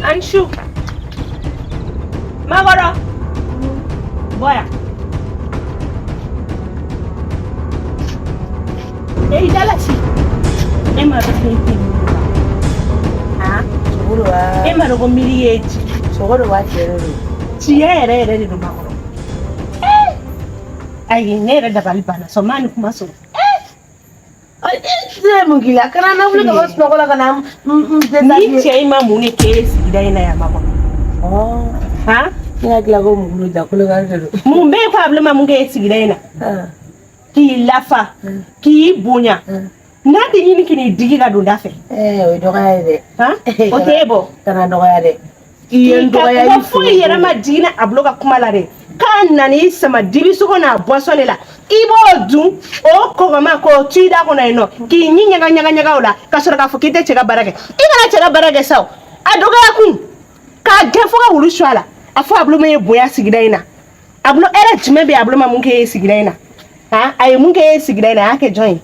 Ani su. Makɔrɔ. Bɔ yan. E i da la ci. E ma dɔn k'e tɛ miiri la. Han? Sogo de wa? E ma dɔn ko miiri ye ci. Sogo de wa tiɲɛ de don? Tiɲɛ yɛrɛ yɛrɛ de don Makɔrɔ. Ayi, ne yɛrɛ dabali banna sɔn maa ni kuma sɔrɔ. Ne ye mun k'i la? Kana na wuli ka bɔ sunɔgɔ la ka na n Ni cɛ in ma mun de k'e ye sigida in na yan Makɔrɔ? Han? Ne hakili la ko mugulu da kolokari de don. Mun bɛ yen ko a ma mun k'e ye sigida in na? K'i lafa, k'i bonya. N'a tɛ ɲini k'i digi ka don da fɛ. O ye dɔgɔya ye dɛ. Han? O t'e bɔ. Kana dɔgɔya dɛ. I ye n dɔgɔya i foyi yɛrɛ ma jiginna a bolo ka kuma la dɛ. K'a nana i sama dibisogo n'a boisson de la. I b'o dun o kɔgɔma k'o tu i da kɔnɔ yen nɔ k'i ɲi ɲaga ɲaga ɲaga o la ka sɔrɔ k'a fɔ k'i tɛ cɛ ka baara kɛ. I kana cɛ ka baara kɛ sa o. A dɔgɔya kun k'a gɛn fo ka wulu su a la. A fɔ a bolo ma ye bonya sigida in na. A bolo hɛrɛ jumɛn bɛ yen a bolo ma mun k'e ye sigida in na? Han? A ye mun k'e ye sigida in na? A y'a kɛ jɔn ye?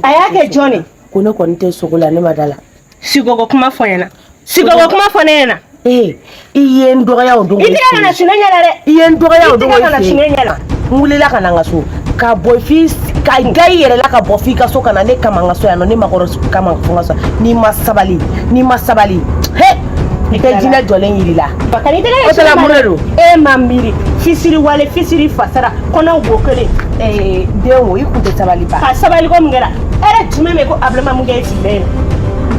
A y'a kɛ jɔn ye? Ko ne kɔni tɛ sogo la, ne ma da la. Sigoko kuma fɔ n ɲɛna. Sigoko kuma fɔ ne ɲɛna. Ee, i ye n dɔgɔya o don. I tɛgɛ kana su ne ɲɛ la dɛ. I ye n dɔgɔya o don. I tɛgɛ kana su ne ɲɛ la. N wulila ka na n ka so ka bɔ f'i ka da i yɛrɛ la ka bɔ f'i ka so ka na ne kama n ka so yan nɔ, ne makɔrɔ kama fo n ka so. N'i ma sabali, n'i ma sabali, he, i tɛ jinɛ jɔlen yir'i la. Kan'i tɛgɛ O tɛ la mun de don? E ma miiri fisiri wale fisiri fasara kɔnɔ wo kelen. Ee, den wo, i kun tɛ sabali ba. Ka sabali ko mun kɛra? Hɛrɛ jumɛn bɛ ko Abilama mun kɛ e sigilen ye?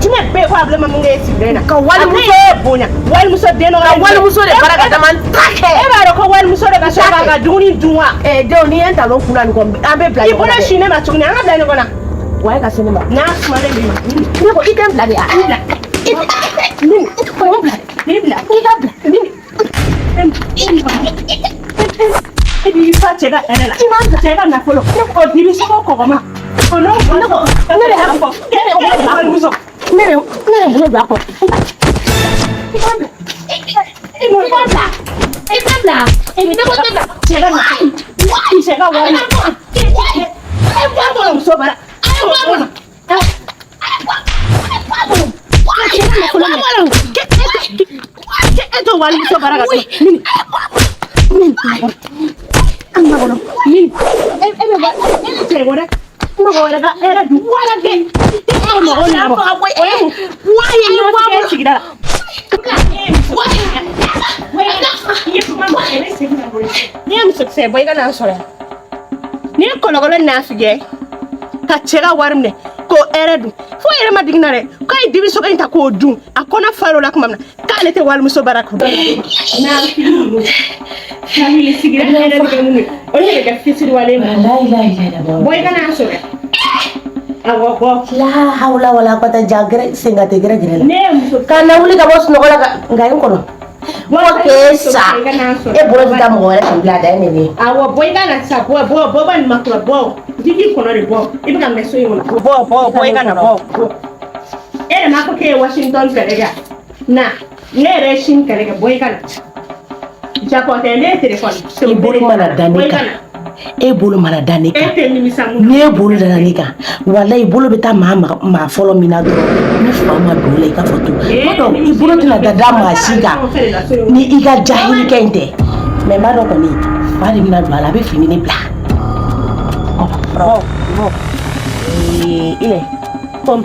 Jumɛn bɛ ko Abilama mun kɛ e sigilen na? Ka walimuso e bonya walimuso den dɔ ka walimuso de baara ka dama n ta kɛ. E b'a dɔn ko walimuso de ka sɔrɔ k'a ka dumuni dun wa? Ee denw, n'i ye n talon kun na nin kɔ, an bɛ bila I ɲɔgɔn na bolo dɛ. sin ne ma tuguni, an ka bila ɲɔgɔn na. Wa e ka se ne ma. N'a sumalen b'i ma. Ne ko i tɛ n bila de wa? N bila. I tɛ n bila. N bila. I ka bila. E b'i fa cɛ ka hɛrɛ la. Cɛ ka nafolo. O dibisogo kɔgɔma. O n'o Ne ko ne de y'a fɔ. Ne de walimuso. Ne de bolo don a kɔrɔ. I b'a bila. I b'a bila. I tɛ bila. Ne ko tɛ bila. Cɛ ka nafolo. Cɛ ka wari. E bɔ a bolo muso bara. E bɔ a bolo. E t'o walimuso bara ka tɛmɛ. Mini. Mini. An ka kɔnɔ. Mini. E bɛ bɔ. E bɛ cɛ wɛrɛ. Mɔgɔ wɛrɛ ka hɛrɛ dun. Wala kɛ. E mɔgɔ nabɔ. O ye mun? Wa ye ɲɛnatigɛ sigida la. N'i ye musokisɛ bɔ i ka n'a sɔrɔ yan. N'i ye kɔlɔkɔlɔ nafigɛ ka cɛ ka wari minɛ k'o hɛrɛ dun fo yɛrɛ ma digi na dɛ k'a ye dibisogo in ta k'o dun a kɔnɔ far'o la tuma min na k'ale tɛ walimuso baara kɛ. Nafili sigira hɛrɛ bɛ kɛ mun ye o de bɛ kɛ fisiriwale ye. Bɔ i ka n'a sɔrɔ yan. Awɔ bɔ. La hawla wala quwwata ja gɛrɛ sen ka tɛ gɛrɛ gɛrɛ la. Ne ye muso. Ka na wuli ka bɔ sunɔgɔ la ka nka n kɔnɔ. Fo k'e sa. E bolo tɛ taa mɔgɔ wɛrɛ kun bila a da ye nin ye. Awɔ bɔ i ka na sa bɔ bɔ bɔ ba nin ma kura bɔ digi kɔnɔ de bɔ i bɛ ka mɛn so in kɔnɔ. Bɔ bɔ bɔ i ka na bɔ bɔ. E yɛrɛ m'a fɔ k'e ye Washington kɛlɛ kɛ na ne yɛrɛ ye Chine kɛlɛ kɛ bɔ i ka na. Japon tɛ ne ye téléphone. I bolo mana da ne kan. E bolo mana da ne E kan. tɛ nimisa mun na. N'e bolo dara ne kan, walayi i bolo bɛ taa maa maa fɔlɔ min na dɔrɔn, ni fa ma don o la i ka fɔ to. Kuma dɔ i bolo tɛna da da maa si kan ni i ka jahilikɛ in tɛ. Mais n b'a dɔn kɔni fa de bɛna don a la, a bɛ fini de bila. Bɔ bɔ. Ee, Ile,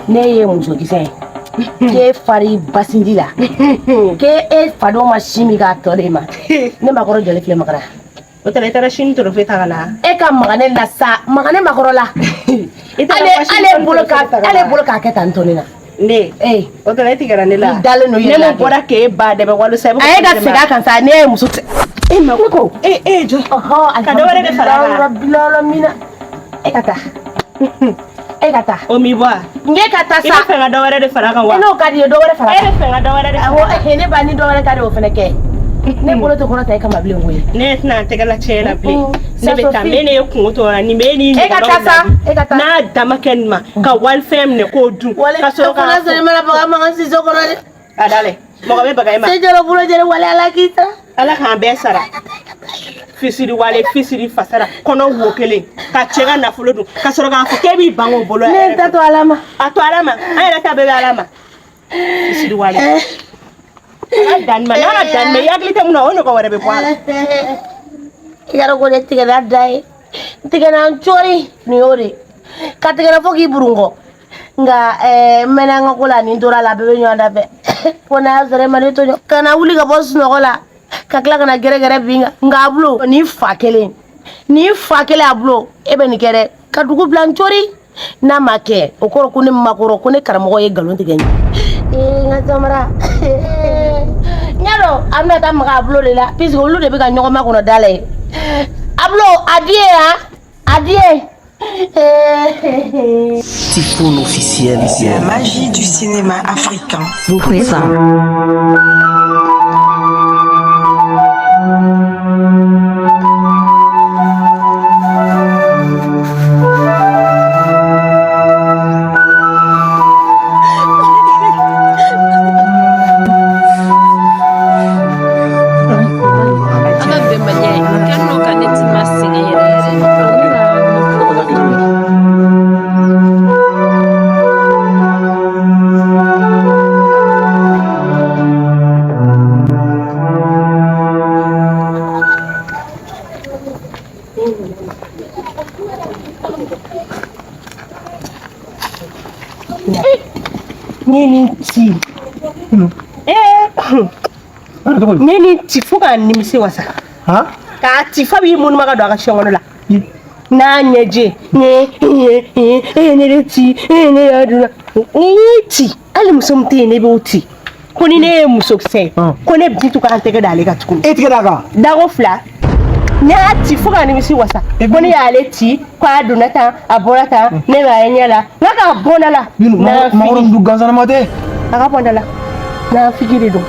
ne ye musokisɛ ye. K'e fari basindi la. K'e e fadenw ma sin min k'a tɔ de ma. Ne makɔrɔ jɔlen filɛ makara. O tɛ i taara Chine trophée ta ka na. E ka maga ne la sa, maga ne makɔrɔ la. I taara Ale Washington ale bolo ka trophée ta ka na. ale bolo k'a kɛ tan tɔ ne na. Ne. Ee. O tɛ e tigɛra ne la. I dalen don i yɛrɛ Ne la mun bɔra k'e ba dɛmɛ walisa i bɛ A ye ka segin a kan sa, ne ye muso E ma Ne ko. E e jɔ. Ɔhɔ, Ka dɔ wɛrɛ de fara a kan. Rabbil alamina. E ka taa. E ka taa. O m'i bɔ wa? N k'e ka taa I sa. bɛ fɛ ka dɔ wɛrɛ de fara a kan wa? E n'o ka di ye, dɔ wɛrɛ fara a E kan. bɛ fɛ ka dɔ wɛrɛ de fara Awɔ, a kan. ne ba ni dɔ wɛrɛ ka di o fana kɛ. Ne bolo tɛ kɔrɔ ta e kama bilen koyi. Ne tɛna n tɛgɛ la cɛ la bilen. Ne bɛ taa Sophie. n bɛ ne ye kungo to la nin bɛ ni E ka taa sa, e ka taa. N'a dama kɛ nin ma ka walifɛn minɛ k'o dun. Ka sɔrɔ k'a sɔrɔ i mana baga makan siso kɔnɔ dɛ. A dalen mɔgɔ bɛ baga e ma. Se jɔrɔ bolo jɛlen wale ala k'i sara. Ala k'an bɛɛ sara. Fisiri wale fisiri fasara kɔnɔ wo kelen ka cɛ ka nafolo dun ka sɔrɔ k'a fɔ k'e b'i ban o bolo. Ne ta to ala ma. A to ala ma, an yɛrɛ ta bɛɛ bɛ ala ma. Fisiri wale. Kana dan nin ma, n'a ma dan nin ma, i hakili tɛ mun na, o ɲɔgɔn wɛrɛ bɛ bɔ a la. I y'a dɔn ko ne tigɛna da ye n tigɛna n cori nin y'o de ka tigɛna fo k'i burun kɔ nka n mɛnna n ka ko la ni n tora a la a bɛɛ bɛ ɲɔgɔn da fɛ fo n'a y'a sɔrɔ e ma ne tɔɲɔ ka na wuli ka bɔ sunɔgɔ la ka tila ka na gɛrɛgɛrɛ bin kan nka a bulo ni fa kelen ni fa kelen a bulo e bɛ nin kɛ dɛ ka dugu bila n cori n'a ma kɛ o kɔrɔ ko ne makɔrɔ ko ne karamɔgɔ ye nkalon tigɛ n ye ee n ka samara n y'a dɔn a bɛna taa maga a bulo de la puisque olu de bɛ ka ɲɔgɔn makɔnɔ da la yen a bulo a di ye han a di ye. Tifoun officiel. La magie du cinéma africain. Vous présente. An ka bɛnbaliya ye o kɛlen don ka ne Tima sɛgɛn yɛrɛ yɛrɛ de. N ye nin ci. Ee, n ye nin ci fo k'a nimisi wasa. K'a ci f'a b'i munuma ka don a ka siyɔn kɔnɔ la. N'a ɲɛji ye e ye ne de ci e ye ne y'a dun ni y'i ci hali muso min tɛ yen ne b'o ci ko ni ne ye musokisɛ ye ko ne Bintu k'an tɛgɛ d'ale kan tuguni. E tɛgɛ d'a kan. Dako fila ne y'a ci fo k'a nimisi wasa ko ne y'ale ci ko a donna tan a bɔra tan ne b'a ye ɲɛ la n ka k'a bɔ n da la. Makɔrɔ du gansanama tɛ. A ka bɔ n da la nafigi de don.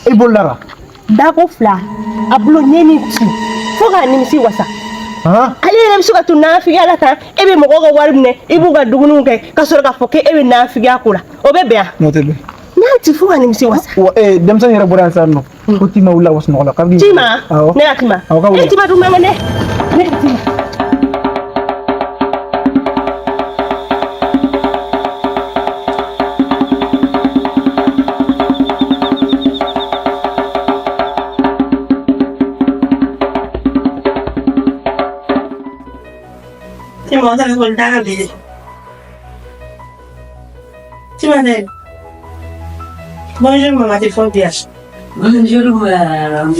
E bolo la. Dako fila a bolo n ye nin ci fo k'a nimisi wasa. Ale yɛrɛ bɛ se ka to nafigiya la tan e bɛ mɔgɔw ka wari minɛ i b'u ka dumuniw kɛ ka sɔrɔ k'a fɔ k'e bɛ nafigiya ko la o bɛ bɛn wa. N'o tɛ bɛn. N y'a ci fo ka nimisi wasa. Wa denmisɛnnin yɛrɛ bɔra yan sisan nɔ. Ko Tima wulila ka bɔ sunɔgɔ la. Tima? Awɔ. Ne ka Tima. Awɔ, k'a wulila. E Tima dun man kɛnɛ. Ne ka Tima. Tima, téléphone daga bi. Tima ne. Bonjour maman, téléphone bien. Bonjour maman,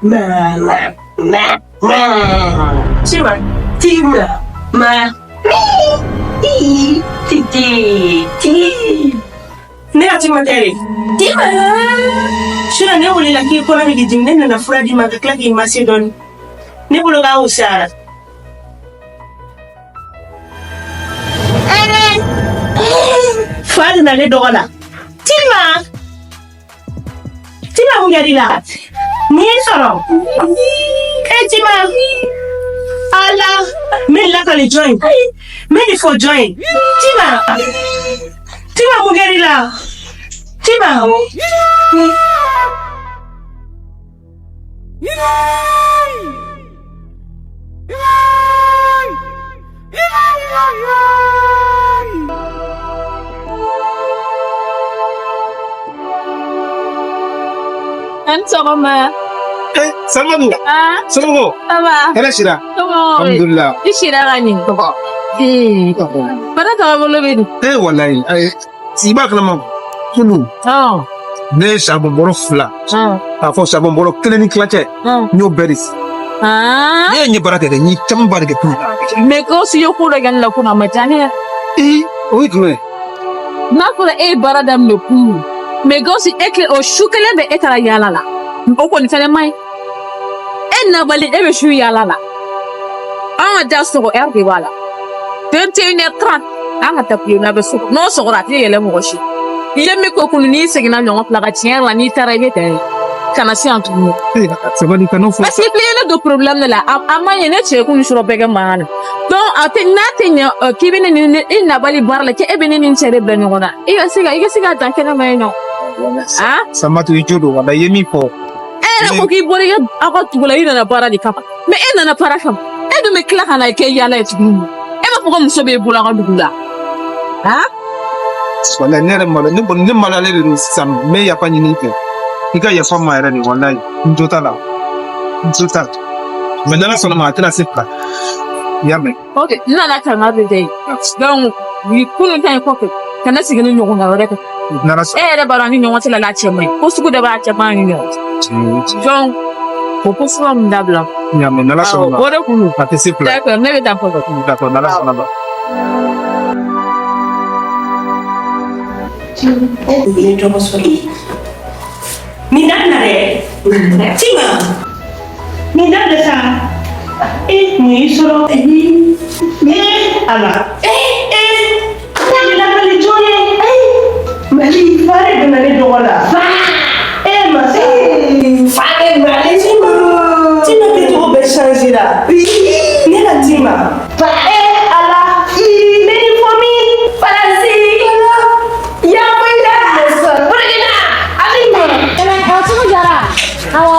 maman, maman. Tima. Tima, ma, mi, ti, ti, ti. Ne ka Tima tɛ de. Tima. Sura ne wulila k'i kɔnɔ bɛ k'i dimi ne nana fura d'i ma ka tila k'i mase dɔɔni. Ne bolo k'a wusayara. Fa nana ne dɔgɔ la. Tima. Tima mun kɛr'i la? Mun y'i sɔrɔ? E Tima. Ala. N bɛ lakali jɔn ye? N bɛ nin fɔ jɔn ye? Tima. Tima mun kɛr'i la? Tima. An sɔgɔma. Eh, Salmatu. Ah. Somɔgɔw. Ça va? Hɛrɛ sira. Somɔgɔw. Alhamdulillah. I sira ka ɲɛ. Ee. Bana tagabolo bɛ di? Eh, walayi. Ayi, i b'a kalama kunun. Ne ye saribɔn bɔrɔ fila. K'a fɔ saribɔn bɔrɔ kelen ni tilancɛ. N y'o bɛɛ de san. Ne ye n ye baara kɛ dɛ, n ye camanba de kɛ kunun. Mais Gawusu ye ko dɔ kɛ ne la kunun a ma diya ne ye. Ee, o ye jumɛn ye? N'a fɔra e ye baara daminɛ kunun mais Gawusu e kile o su kelen bɛɛ e taara yaala la o kɔni fɛnɛ man ɲi. E nabali e bɛ su yaala la. An ka da sɔgɔ heure de b'a la. 21h30 an ka tapiye n'a bɛ sɔgɔ n'o sɔgɔra a tɛ yɛlɛ mɔgɔ si. I ye min ko kunun n'i seginna ɲɔgɔn fila kan tiɲɛ yɛrɛ la n'i taara i bɛ dan ye. Kana se yan tuguni. Sabali kan'o fɔ. Parce que i ye ne don problème de la a ma ɲɛ ne cɛ kun sɔrɔ bɛɛ kɛ mankan na. Donc a tɛ n'a tɛ ɲɛ k'i bɛ ne ni i nabali baara la k'e bɛ ne ni n cɛ de bila ɲɔgɔn na. I ka se ka i ka se ka dan kɛnɛ ma yen nɔ. Samatu i jo don walayi i ye min fɔ. E yɛrɛ ko k'i bɔra i ka aw ka dugu la i nana baara de kama mais e nana baara kama e dun bɛ tila ka na kɛ yaala ye tuguni. E b'a fɔ ko muso b'e bolo aw ka dugu la. Han? Walayi, ne yɛrɛ malo, ne kɔni, ne maloyalen de don sisan. N bɛ yafa ɲini i fɛ, i ka yafa n ma yɛrɛ de. Walayi, n jo t'a la, n jo t'a la, mais n'Ala sɔnna ma, a tɛna se fila, i y'a mɛn? Ok, n nana kanga de kɛ. Donc kunun ta in kɔfɛ, kana sigi ni ɲɔgɔnna wɛrɛ kɛ. N'Ala sɔnna. E yɛrɛ b'a dɔn, ni ɲɔgɔn cɛla la, a cɛ man ɲi ko sugu dɔ b'a cɛ man ɲi. Donc o ko fura min dabila. N y'a mɛn, n'Ala sɔnna ma. O de kun don. A tɛ se fila. D'accord, ne bɛ taa fɔlɔ. D'accord, n'Ala sɔnna ma. Ni dɔgɔ sɔrɔ nin dabila dɛ, Tima, nin dabila sa. E, mun y'i sɔrɔ? E Ala, e e nin lakali jɔn ye? Mali fa de donna ne dɔgɔ la. E masa fa bɛ Mali. Tima, Tima kɛcogo bɛɛ changé la. Ne ka Tima, e Ala, ne ni fɔ min? Faransi yamoyira, Burkina, Alima. A sugu jara. Awɔ,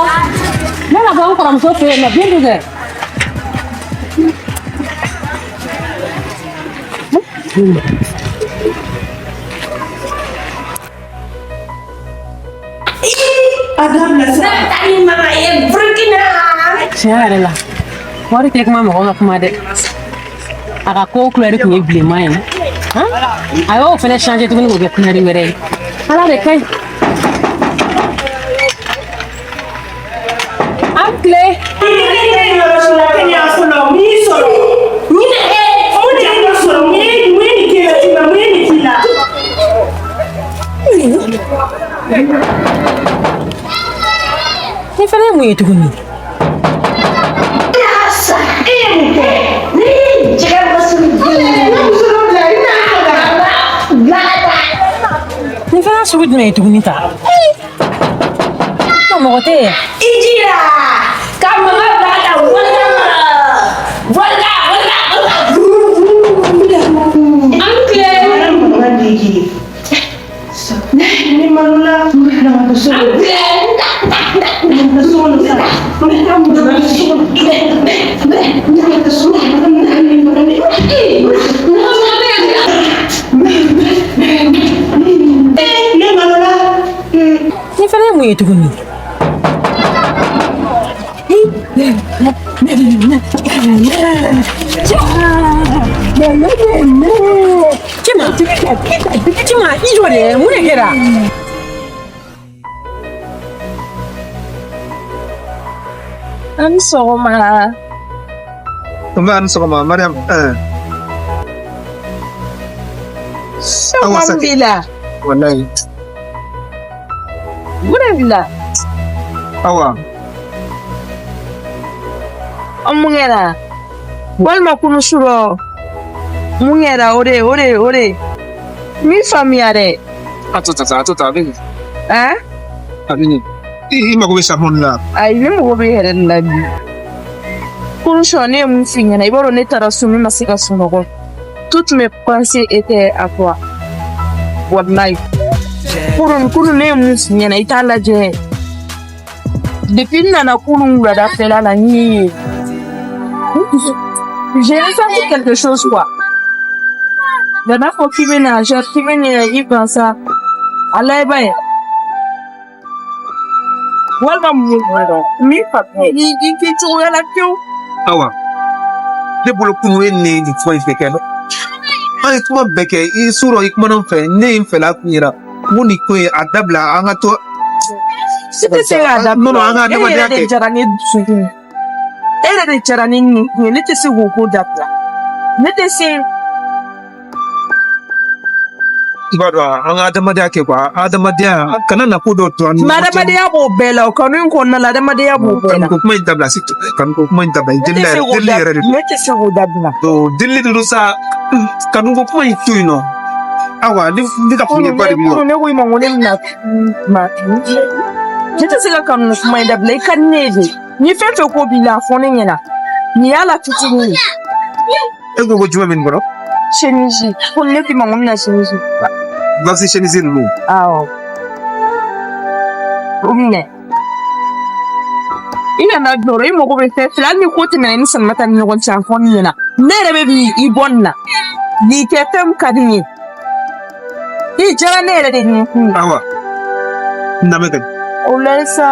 ne na bɔ n kɔrɔmuso fɛ yen nɔ, Bintu kɛ. A dabila sa. Ne bɛ taa ni mama ye Burkina. Tiɲɛ yɛrɛ la, wari tɛ kuma mɔgɔ ka kuma dɛ. A ka ko kulɛri tun ye bilenman ye, han? A y'o fɛnɛ changer tuguni k'o kɛ kulɛri wɛrɛ ye. Ala de ka ɲi. An tile. I tɛ yɔrɔ si la kɛnɛyaso la, mun y'i sɔrɔ? Ɲinɛ e. Mun de y'i sɔrɔ? Mun ye nin k'i la, Tima? Mun ye nin k'i la? Nin fɛnɛ ye mun ye tuguni? E ye mun kɛ? Ne ye jɛgɛ muso Ne muso dɔ bila i n'a faga. Bila ka taa. Nin fɛnɛ sugu jumɛn ye tuguni ta? Mɔgɔ tɛ yen. I jija ka mama bila ka taa wari mara, wari wari. An tile. Mama digi. Ne malola. Na ka so. Na ka so na sa. Na ka so. Na ka so. Ne malola. Nin fɛnɛ ye mun ye tuguni? Cima, Cima, i jɔ dɛ, mun de kɛra? An ni sɔgɔma. Nba, a ni sɔgɔma, Mariam. Awa, Sɔgɔma Saki. b'i la. Walayi. Mun de b'i la? Awa. Mun kɛra? Walima kunu surɔ mun kɛra? O de o de o de min faamuya dɛ. A to ta, a to ta, a bɛ ɲɛ. Ɛn? A bɛ ɲɛ. I mago bɛ safunɛ la. Ayi, ne mago bɛ yɛrɛ de la bi. Kunu surɔ, ne ye mun f'i ɲɛna? I b'a dɔn, ne taara so, ne ma se ka sunɔgɔ. Toutes mes pensées étaient à toi, wallahi. Kunun kunun, ne ye mun f'i ɲɛna? I t'a lajɛ. Depuis n nana kunun wuladafɛla la, n y'i ye, j'ai ressenti quelque chose quoi. Nana fɔ k'i bɛna, genre k'i bɛna i ban sa, a laban ye walima mun min faamuya i kɛ cogoya la pewu. Awa, ne bolo kunu e ne nin kuma in fɛ kɛ. An ye kuma bɛɛ kɛ i surɔ, i kumana n fɛ, ne ye n fɛla kun yira. N ko nin ko in, a dabila, an ka to. Ne tɛ se k'a dabila. Non, non, an ka E adamadenya yɛrɛ de kɛ. jara ne dusukun ye. E yɛrɛ de jara ne nin ye. Ne tɛ se k'o ko dabila, ne tɛ se. I b'a dɔn, an ka adamadenya kɛ quoi, adamadenya kana na ko dɔ to an ni Mais ɲɔgɔn cɛ. adamadenya b'o bɛɛ la, o kanu in kɔnɔna la, adamadenya b'o bɛɛ la. Kanuko kuma in dabila, s'il te plaît. Kanuko kuma in dabila. Ne Delili tɛ se yɛrɛ, k'o delili yɛrɛ de dabila, don. ne tɛ se k'o dabila. Donc delili de don sa. Kanuko kuma in to yen nɔ. Awa, ne ka Kunun kunyɛba de ne bɛ yen. kunun, ne ko i ma ko ne bɛna ma, ne tɛ se ka kanu kuma in dabila. I ka di ne ye de. Ni fɛn fɛn ko b'i la, a fɔ ne ɲɛna. Nin y'a la fitinin ye. E ko ko jumɛn bɛ nin kɔnɔ? Chemise ko ne k'i ma ko n bɛna chemise. Maxi chemise ninnu. Awɔ, o minɛ. I nana jɔrɔ, i mago bɛ fɛn fila. Hali ni ko tɛmɛna i ni Salimata ni ɲɔgɔn cɛ, a fɔ ne ɲɛna. Ne yɛrɛ bɛ bi i bɔ nin na nin kɛ fɛn min ka di n ye. I diyara ne yɛrɛ de ni kun. Awa, n lamɛn ka ɲi. O la sa.